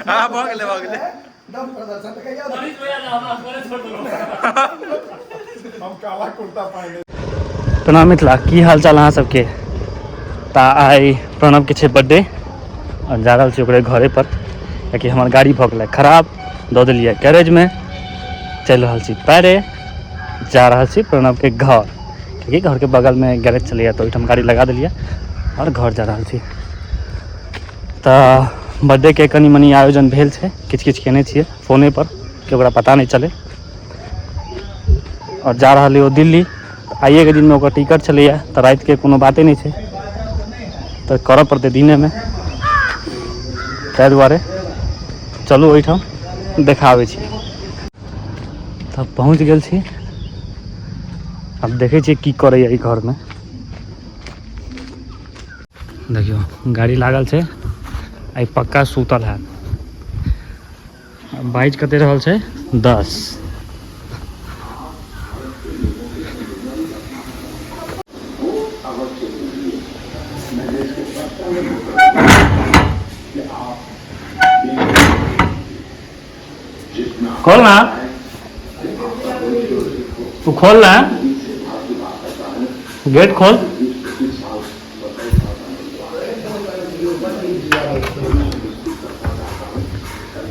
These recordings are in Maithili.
हाँ भऽ गेलै भऽ गेलै। प्रणाम मिथिला, की हाल चाल अहाँ सबके? तऽ आइ प्रणवके छै बर्थडे आओर जा रहल छी ओकरे घरे पर, कियाकि हमर गाड़ी भऽ गेलै खराब, दऽ देलियै गैरेजमे। चलि रहल छी पैरे, जा रहल छी प्रणवके घर, कियाकि घरके बगलमे गैरेज छलैए तऽ ओहिठाम गाड़ी लगा देलियै आओर घर जा रहल छी। तऽ बर्थडेके कनि मनि आयोजन भेल छै, किछु किछु केने छियै फोने पर कि ओकरा पता नहि चलै। आओर जा रहल ओ दिल्ली, आइएके दिनमे ओकर टिकट छलैए तऽ रातिके कोनो बाते नहि छै, तऽ करऽ पड़तै दिनेमे, ताहि दुआरे चलू ओहिठाम देखाबै छी। तब पहुँच गेल छी, आब देखै छियै की करैए ई घरमे। देखियौ गाड़ी लागल छै, आइ पक्का सुतल हैत। बाजि कते रहल छै? 10। खोल ना, तू खोल ना, गेट खोल।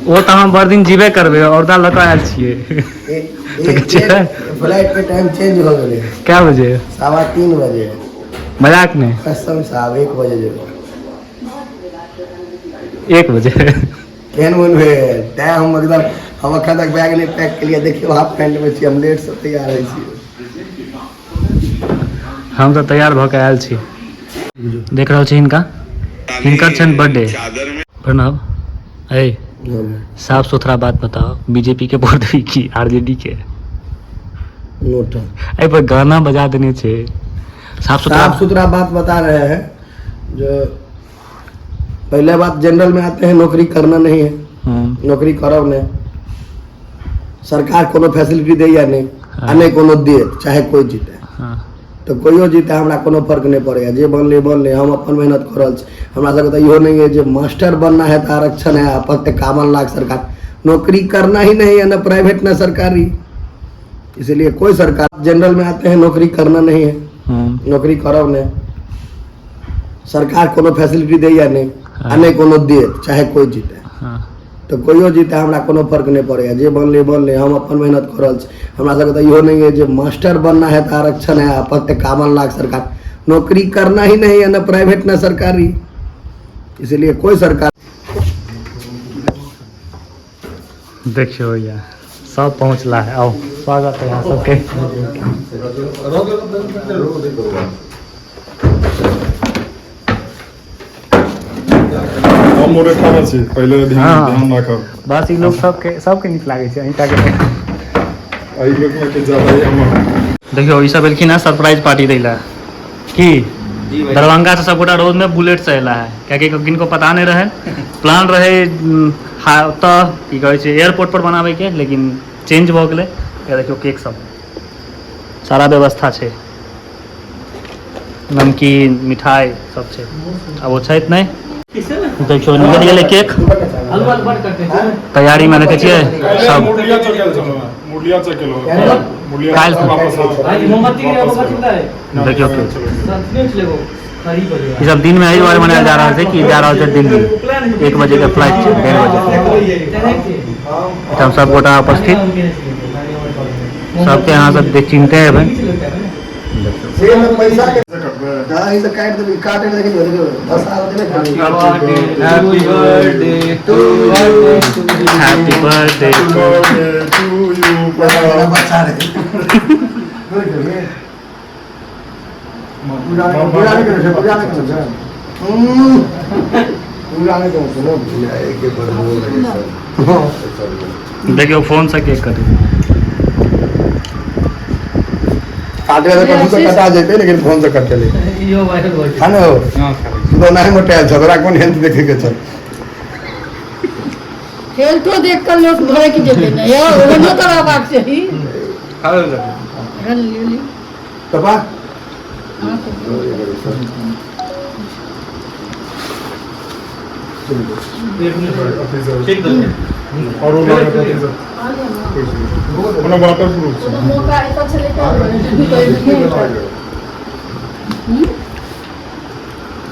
ओ तऽ हम बड़ दिन जीबे करबै, औरदा लऽ कऽ आयल छियै। फ्लाइट के टाइम चेंज हो गेलै। कै बजे? 3:15 बजे। मजाक नहीं? कसम साहब 1 बजे जेबै। 1 बजे? केहन मोन भेल? तैं हम एकदम, हम एखन तक बैग नहि पैक केलियै, देखियौ हाफ पैंट मे छी, हम लेट से तैयार होइ छी। हम तऽ तैयार भऽ कऽ आयल छी। देख रहल छी हिनका, हिनकर छनि बर्थडे। प्रणव ऐ साफ सुथरा बात बताओ, बीजेपी के वोट देबी की आरजेडी के? नोटा। एहि पर गाना बजा देने छै। साफ सुथरा साफ सुथरा बात बता रहे हैं। जो पहले बात, जनरल में आते हैं, नौकरी करना नहीं है। नौकरी करब नहीं, सरकार कोनो फैसिलिटी दै या नहीं आ नहि कोनो देत, चाहे कोई जीते। तऽ कोइयो जीते हमरा कोनो फर्क नहि पड़ैया, जे बनलै बनलै, हम अपन मेहनत कऽ रहल छी। हमरा सबके तऽ इहो नहि है जे मास्टर बनना है तऽ आरक्षण है, अपन 51 लाख सरकार, नौकरी करना ही नहीं है, न प्राइवेट न सरकारी, इसलिए कोई सरकार। जनरल में आते हैं, नौकरी करना नहीं है। नौकरी करब नहीं, सरकार कोनो फैसिलिटी दै या नहीं आ नहि कोनो देत, चाहे कोई जीते। तऽ कोइयो जीते हमरा कोनो फर्क नहि पड़ैया, जे बनलै बनलै, हम अपन मेहनत कऽ रहल छी। हमरा सबके तऽ इहो नहि है जे मास्टर बनना है तऽ आरक्षण है, अपन 51 लाख सरकार, नौकरी करना ही नहीं है, न प्राइवेट न सरकारी, इसलिए कोई सरकार। देखियो भैया सब पहुँचला है, आओ स्वागत है यहाँ सबके। हम मोरे खाना छी पहिले ध्यान ध्यान राखब। बस ई लोग सबके सबके नीक लागै छै, अहीं टाके नहि। एहि लोग में के ज्यादा ही हम। देखियो ई सब एलखिन है सरप्राइज पार्टी दै ला, की दरभंगा से सबगोटा रोड में बुलेट से अयला है, कियाकि किनको पता नहीं रहे। प्लान रहे ओतऽ की कहै छै एयरपोर्ट पर बनाबे के, लेकिन चेंज भऽ गेलै। देखियो केक सब सारा व्यवस्था छै, नमकीन मिठाई सब छै। आब ओ छथि नहि। देखियो निकलि गेलै केक, तैयारी में देखै छियै सब। मुरलिया चौक गेल छलहुँ, मुरलिया चौक गेलहुँ, मुरलिया वापस। देखियो केक ई सब दिन में एहि दुआरे मनायल जा रहल छै कि जा रहल छै दिल्ली, 1 बजे के फ्लाइट छै, 1:30 बजे। एहिठाम सब गोटा उपस्थित, सबके अहाँ सब देख चिन्हते हेबै। से में पैसा के हां ई से काट देबी, काटे देखियो देखियो धसा देने। Happy birthday to you, happy birthday to you. बच्चा रे पूजा नहीं करो, पूजा नहीं करो, पूजा नहीं करो, सुनो। देखियो फोन से केक कटै। काटे तो कभी तो कटा जेते, लेकिन फोन से कटे ले खाने हो तू तो नहीं मोटायल छ, तोरा कोन हेल्थ देखे के छ? हेल्थो देख कऽ लोक भड़कि जेतै ने यौ, ओहनो तऽ रहबाक चाही। ली। पापा ठीक दल और वो लागत अथी सब ओना वाटर प्रूफ छै। मौका एतऽ छलै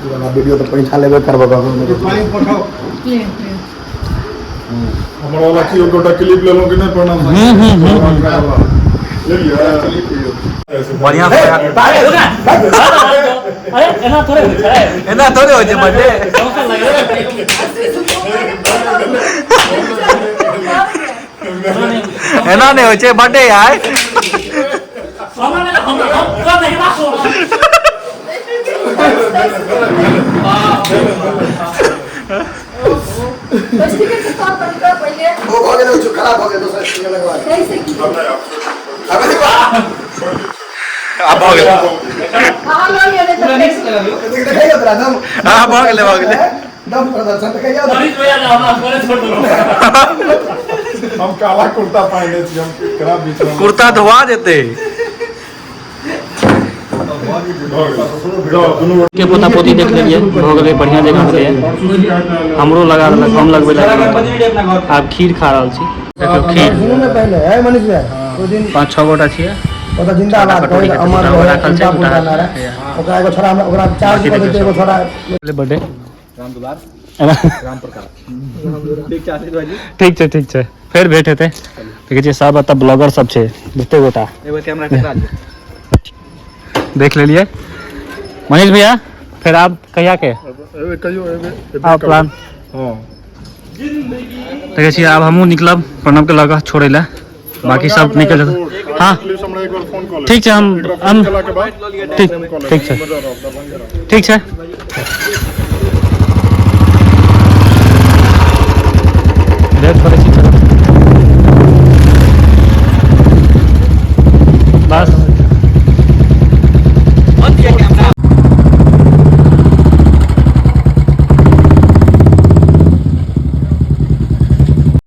वाला वीडियो तऽ पैसा लेबे करबो ककरो। हमर वाला की गोटा क्लिप लेलहुँ कि नहि प्रणाम? लेलियै। बढ़िया। अरे, एना थोड़े होइ छै। एना थोड़े होइ छै बर्थडे। एना नहि होइ छै बर्थडे यार। हमरा नहि, हम हम नहीं राखो। स्टिकर के तौर तरीका पहिले। ओ भऽ गेलै, खराब भऽ गेल, दोसर स्टिकर लगवा। कैसे की? अबे वाह। आब भऽ गेलै। अहाँ लऽ लिअ, नहि पूरा तऽ मिक्स लगाबियौ। देखैयो तोरा दम। हाँ, भऽ गेलै, भऽ गेलै। दम प्रदर्शन देखैयो। मनीष भैया, हमरा घरे छोड़ देलहुँ। हम काला कुर्ता पहिने छी, हम केकरा बीच में? कुर्ता धोआ जेतै। भऽ गेल। जाउ दुनू। के पोता पोती देख लेलियै, भऽ गेलै, बढ़िआँ जगह भेलैए। हमरो लगा देलक, हम लगबै लगलहुँ। अपना घर। आब खीर खा रहल छी, देखियौ खीर। सुनू ने पहिले है मनीष भैया, ओहि दिन पाँच छओ गोटा छियै। ओतऽ जिंदाबाद कटोरी कहै के अमर टुकड़ा रहै राखल छै, उल्टा पुल्टा उल्टा नारा। ओकरा एगो छोड़ा, ओकरा चार्ज बाकी कऽ देतै एगो छोड़ा। बर्थडे। राम दुलार। राम प्रकाश, ठीक छै आशीष भाईजी। ठीक छै, ठीक छै, फेर भेंट हेतै। देखै छियै सब एतऽ ब्लॉगर सब छै जते गोटा। एगो कैमरा टकरा लिअ। देख लेलियै। मनीष भैया, फेर आब कहिया के? एबे कहियो, एबे। आब प्लान। हँ। देखै छियै, आब हमहूँ निकलब प्रणवके लऽ कऽ छोड़ै लए, बाकी सब निकल जेतै। हाँ। प्लीज हमरा एक बार फोन कऽ लेब। ठीक छै, हम एकरा हम फोन केला के बाद ठीक फोन कऽ लेब। ठीक छै। मजा रहब, दरभंगे रहब। ठीक छै।